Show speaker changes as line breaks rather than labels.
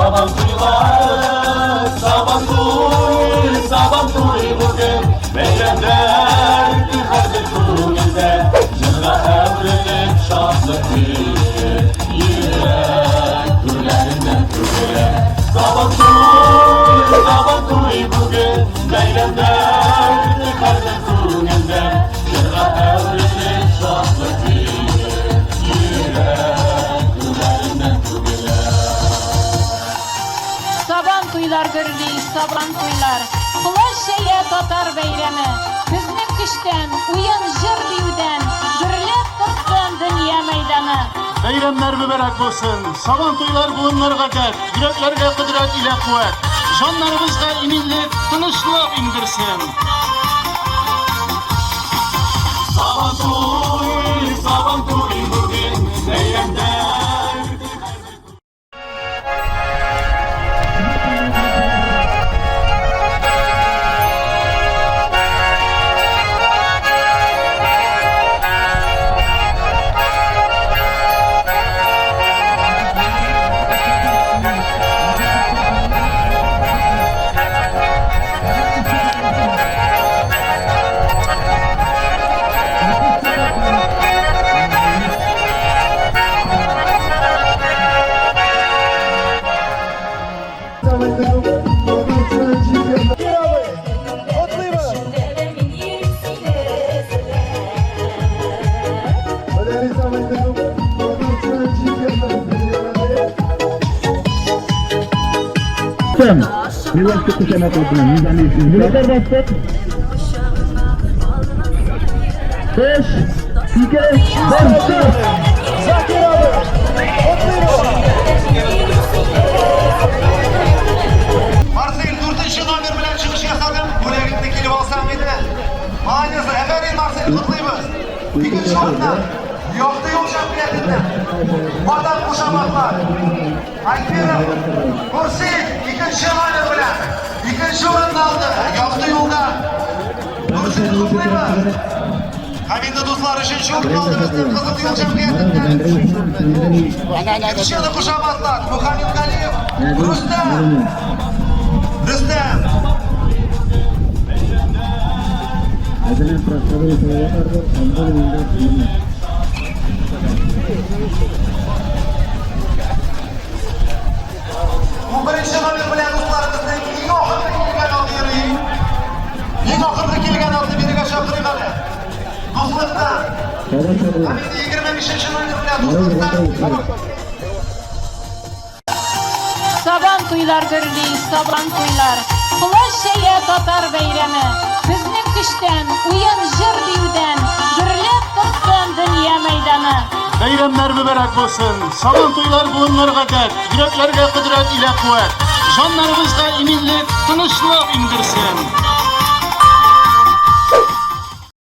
Сабан туйлары, сабан туй, сабан туй бүген. Бәйрәмнәр һәрбер күңелдә, җырга әверелеп шатлык көе, йөрәк түрләреннән түгелә. Сабан туй, сабан туй бүген, бәйрәмнәр һәрбер күңелдә, җырга әверелеп шатлык көе, йөрәк түрләреннән түгелә.
Сабан туйлар гөрли, сабан туйлар. Колач җәя татар бәйрәме. Безнең көчтән, уен, җыр биюдән гөрләп торсын дөнья мәйданы.
Бәйрәмнәр мөбарәк булсын! Сабан туйлар буыннарга дәрт, йөрәкләргә кодрәт илә куәт, җаннарыбызга иминлек, тынычлык иңдерсен!
Сабан туй, сабан туй бүген, бәйрәмнәр.
Марсель, дүртенче номер белән чыгыш ясадым. Бүләгеңне килеп алсаң иде. Молодец, афәрин, Марсель, котлыйбыз. Икенче урыннан Якты юл җәмгыятеннән Ватан кушаматлар. Альберов Мурсин икенче номер белән икенче урынны алды. Якты юлдан. Мурсин, котлыйбыз. Һәм инде дуслар өченче урын алды безнең Кызыл юл җәмгыятеннән. Икенче кушаматлар Мухаммед Галиев, Рустам. Рустам. Унберенче номер белән дусларыбызның иң ахыргы килгән аты йөри. Иң ахыргы килгән атны бирегә чакырыйк әле. Дуслыктан. Һәм инде 25 номер белән дуслыктан.
Сабан туйлар гөрли, сабан туйлар. Колач җәя татар бәйрәме. Безнең көчтән, уен, җыр биюдән гөрләп торсын дөнья мәйданы.
Бәйрәмнәр мөбарәк булсын! Сабан туйлар буыннарга дәрт, йөрәкләргә кодрәт илә куәт, җаннарыбызга иминлек, тынычлык иңдерсен!